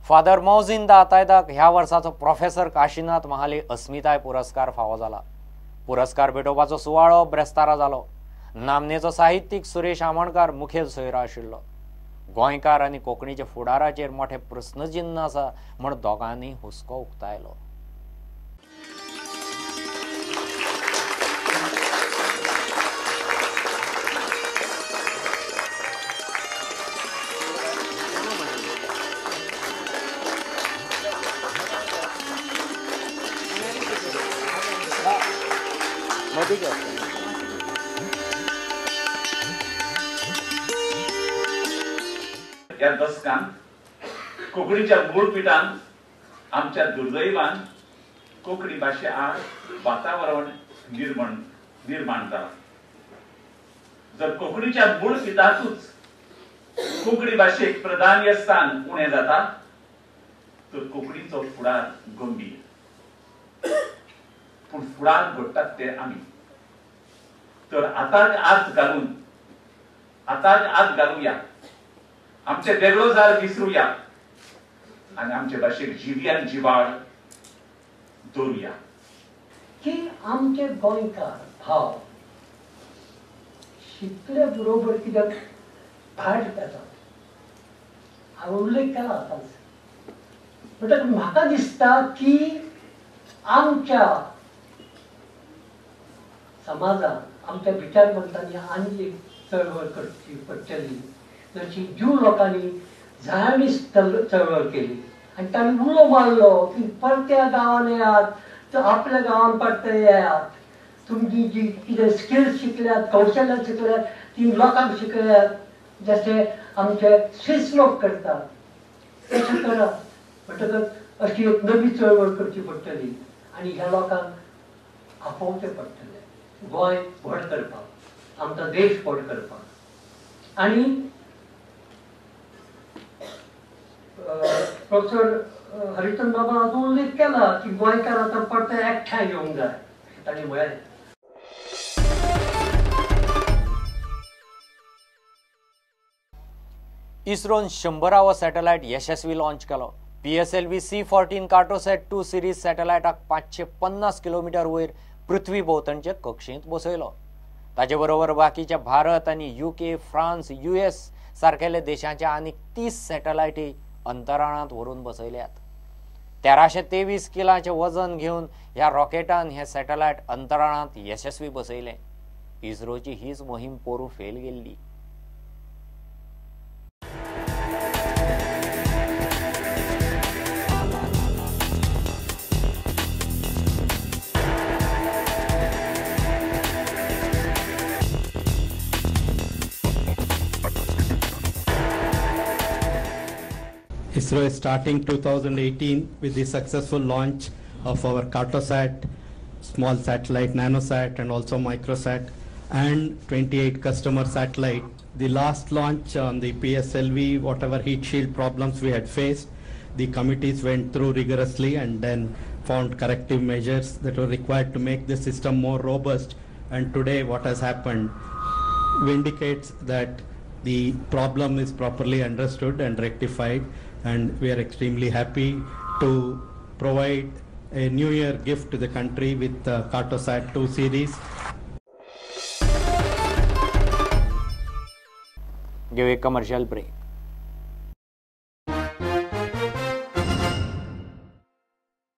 Father मौजिन दा आतायदाक ह्या वर्साचो प्रोफेसर काशीनाथ महाले अस्मिताय पुरस्कार फावो जाला. पुरस्कार भेटोवपाचो सुवाळो ब्रेस्तारा जालो. नामनेचो साहित्यीक सुरेश आमोणकार मुखेल सोयरो आशिल्लो. गोंयकार आनी कोंकणीच्या फुडाराचेर मोठे प्रस्नचिन्न आसा म्हूण दोगांनी हुस्को उक्तायलो. ह्या दसकान कोंकणीच्या मूळपिठान आमच्या दुर्दैवान कोंकणी भाशे आड वातावरण निर्माण जाला. जर कोंकणीच्या मूळपिठांतूच कोंकणी भाशेक प्राधान्य स्थान उणें जाता तर कोंकणीचो फुडार गंभीर. पूण फुडार घडटात ते आमी. तर आतांच आत घालुया, आमचे वेगळो जार विसरुया आनी आमचे भाशेक जिव्यान जिवाळ दवरुया. की आमचे गोंयकार भाव शिकले बरोबर कित्याक भायर येतात हांवें उल्लेख केला आतांच. म्हणटकच म्हाका दिसता की आमच्या समाजान आमच्या विचारवंतांनी आनी एक चळवळ करची पडटली. जशी ज्यू लोकांनी झायनिस्ट चळवळ केली आनी तांणी उलो मारलो की परत्या गांवान येयात, तर आपल्या गांवान परते येयात, तुमची जी कितें स्किल्स शिकल्यात, कौशल्यां शिकल्यात ती लोकांक शिकयात, जशे आमचे स्विस लोक करतात तशें करात. म्हणटकच अशी एक नवी चळवळ करची पडटली आनी ह्या लोकांक आपोवचें पडटलें गोंय व्हड करपाक, आमचो देश व्हड करपाक. आनी प्रोफेसर हरिचंद बाबा हाचो उल्लेख केला की गोंयकार आतां परते एकठांय येवंक जाय तांणी म्हळें. इस्रोन 100वो सॅटलायट यशस्वी लॉन्च केलो. PSLV C-14 Cartosat 2 series सॅटलायटाक 550 kilometre वयर पृथ्वी भोंवतणचे कक्षेंत बसयलो. ताजे बरोबर बाकीच्या भारत आनी UK, France, US सारकेल्या देशांच्या आनीक 30 सॅटलायटी अंतराळांत व्हरून बसयल्यात. 1323 किलांचें वजन घेवन ह्या रॉकेटान हे सॅटलायट अंतराळांत यशस्वी बसयलें. इस्रोची हीच मोहीम पोरूं फेल गेल्ली. ISRO is starting 2018 with the successful launch of our Cartosat, small satellite, nanosat and also microsat, and 28 customer satellite. The last launch on the PSLV, whatever heat shield problems we had faced, the committees went through rigorously and then found corrective measures that were required to make the system more robust. And today what has happened vindicates that the problem is properly understood and rectified, and we are extremely happy to provide a New Year gift to the country with the Cartosat 2 series. Give a commercial break.